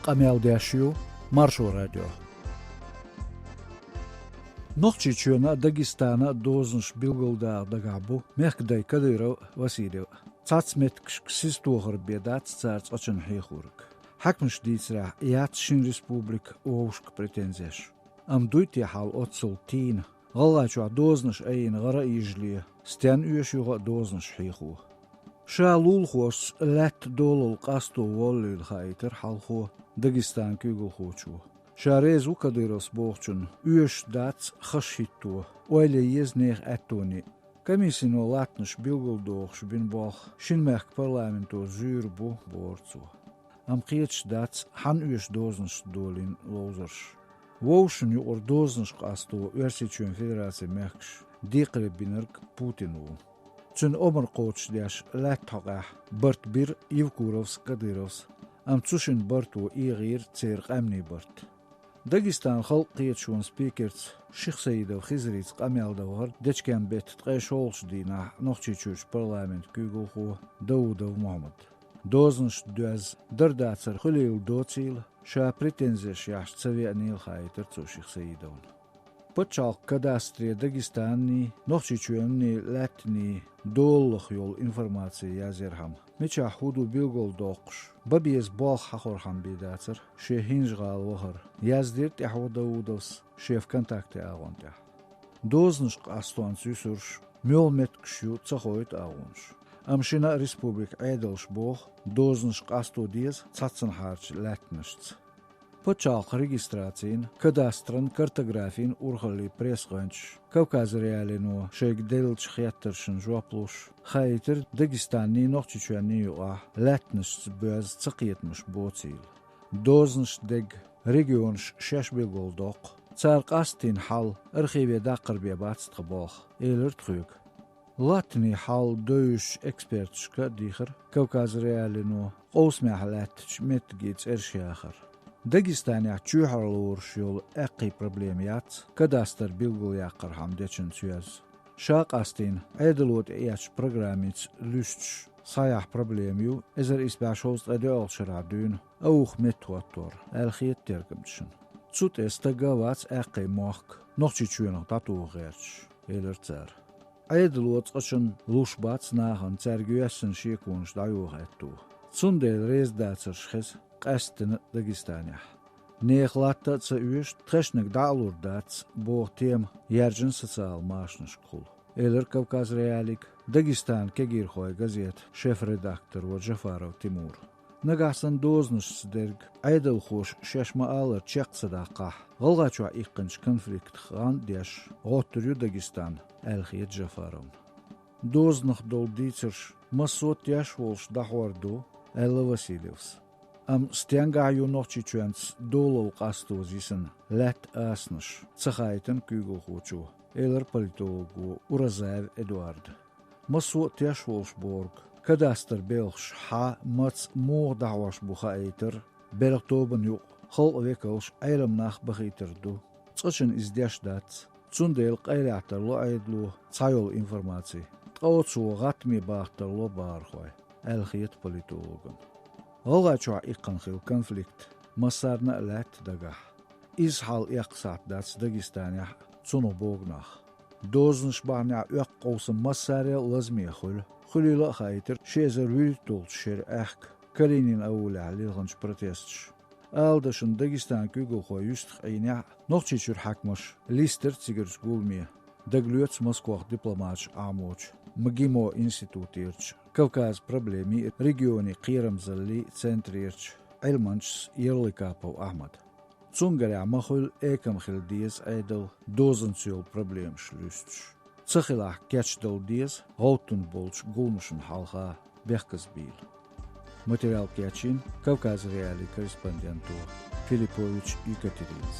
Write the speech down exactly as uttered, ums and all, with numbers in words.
Къамел деш ю Маршо радио. Нохчийчоьнан а, Дагестанан а дозанаш билгалдаха дагахь бу мехкадай Кадыров Василий. Цхьацца меттигашка сиз тохар бен дац цара цкъачунна хьехориг. Хьаькамаша дийцарехь, яц шина республика вовшашка претензеш. Амма дуй те хьал оццул тийна? ГӀалгӀайчохь дозанаш айина гӀара а йижале, стенна оьшу юха а дозанаш хьехо? Ша лулахошца лаьтта долалла къасто воллийла хаийтира хьалхо Дагестанан куьйгалхочо. Ша реза ву Кадыровс бохучунна, оьшуш дац хаш хӀитто, ойла ян еза нехан аьттоне. Комиссино латтанаш билгалдохуш бина болх шина мехкан парламенто зуьйр бу, боху цо. Амма кхеташ дац, хьанна оьшу дозанашца долийна ловзарш. Вовшашна юкъара дозанаш къасто Оьрсийчоьнан Федерацин мехкаша декхаре бинарг Путин ву. Цуьнан омра кхочушдеш лаьтта хьокъехь барт бира Евкуровс а, Кадыровс а, амма цу шина барто эгӀийра церан къаьмнийн барт. Дагестанан халкъан кхеташонан спикерца Шихсаидов Хизрица къамел дан вахара дечкен-беттан ткъе шолгӀачу дийнахь Нохчийчуьрчу парламентан куьйгалхо Даудов Мухьаммад. Дозанашца доьзна дар-дацар хуьлийла доцийла, ша претензеш еш ца веанийла хаийтира цо Шихсаидовна. Пачхьалкхан кадастре Дагестанан а, Нохчийчоьнан а лаьттан долаллах йолу информаци язъярхьама, мичахь хӀун ду билгалдоккхуш, бан беза болх хьахорхьама бен дацара шен ХӀинжа-ГӀала вахар, яздира тӀаьхьо Даудовс шен ВКонтакте агӀон тӀехь. Дозанаш къастонца юьсурш муьлха меттигаш ю ца хоуьйту агӀонаш. Амма шина а республикан Ӏедалша боху, дозанаш къасто деза цхьаццанхьарчу лаьттанашца. Пачхьалкхан регистрацин, кадастран, картографин урхаллин пресс-гӀоьнчаша Кавказ.Реалино шайга деллачу хеттаршна жоп луш хаийтира Дагестанан а, Нохчийчоьнан а юкъахь лаьттанашца боьзна цакхетамаш боцийла. Дозанашца дерг регионаша шаьш билгалдоккху, цара къастийна хьал архиве даккхар бен бац тхан болх, элира тхоьга. Латтанийн хьал девзачу эксперташка а дийхира Кавказ.Реалино къовсамехь лаьттачу меттигийн цӀераш яхар. Дагестанехь чоьхьарлораш йолу аьккхий проблема яц кадастр билгалъяккхархьама дечунца йоьзна. Ша къастийна Ӏедало тӀеэцначу программица луьстуш схьаяхьа проблема ю эзар исс бӀе шовзткъе доьалгӀачу шарахь дуьйна Ауха-меттахӀоттор, аьлла хета тергамчашна. Цу тӀе стага а вац аьккхий мохк Нохчийчоьнах дӀатоха гӀерташ, элира цара. Ӏедало цкъачунна луш бац нахана цаьрга йоьссина шеконаш дӀайоха аьтто. Цундела реза дацарш хеза къаьсттина Дагестанехь. Нехан латта а ца оьшу, тхаьшниг дӀа а лур дац, боху тема яьржина социал-машанашкахула, элира Кавказ.Реалиига Дагестанан кегийрхойн газетан шеф-редактор волчу Джафаров Тимура. Нагахь санна дозанашца дерг Ӏедалхоша шаьш ма-аллара чекх ца даккхахь, ГӀалгӀайчохь иккхинчу конфликтах гӀан а деш, гӀоттур ю Дагестан, аьлла хета Джафаровна. Дозанах долу дийцарш массо а теш волуш дӀахьор ду, аьлла Васильевс. Амма стенгахь ю Нохчийчоьнца долалла къастоза йисина лаьтта асанаш, ца хаийтина куьйгалхочо, элира политолого Уразаев Эдуарда. Массо а теш волуш бохург, кадастр белхаш хьан, маца, муха дӀахьош бу хаийтар, белхан тобанна юкъа халкъан векалш, Ӏеламнах бахийтар ду. Цкъачунна иза деш дац. Цундела къайлаьхьа тарло Ӏедало цхьайолу информаци, ткъа оцо гӀаттаме баха тарло бахархой, аьлла хета политологана. ГӀалгӀайчохь иккхина хилла конфликт массарна а лаьтта дагахь. Иза хьал эккха сахьт дац Дагестанехь а, цунах богу нах. Дозанаш бахьанехь оьккху къовсам массарел а лазаме хуьлу, хуьлийла а хаийтира ши эзар вуьрхӀитталгӀачу шеран аьхка Калинин аулехь лилхинчу протесташа. Ала дашна Дагестанан куьйгалхой юьстах Ӏийнехь а, Нохчийчуьра хьаькамаша листира цигарчу гуламе, дагалоьцу Москвахь дипломаташ Ӏамочу МГИМО институтерчу Кавказан проблемийн а, регионийн кхерамзаллин а центрерчу Ӏилманчас Ярлыкапов Ахьмада. Цуьнан гарехь, ма-хуьллу, экам хила деза Ӏедал дозанца йолу проблемаш луьстуш. Ца хилахь, кечдала деза гӀовттун болчу гуламашна хьалха бехказбийла. Материал кечйина Кавказ.Реалиин корреспонденто Филиппович Екатеринас.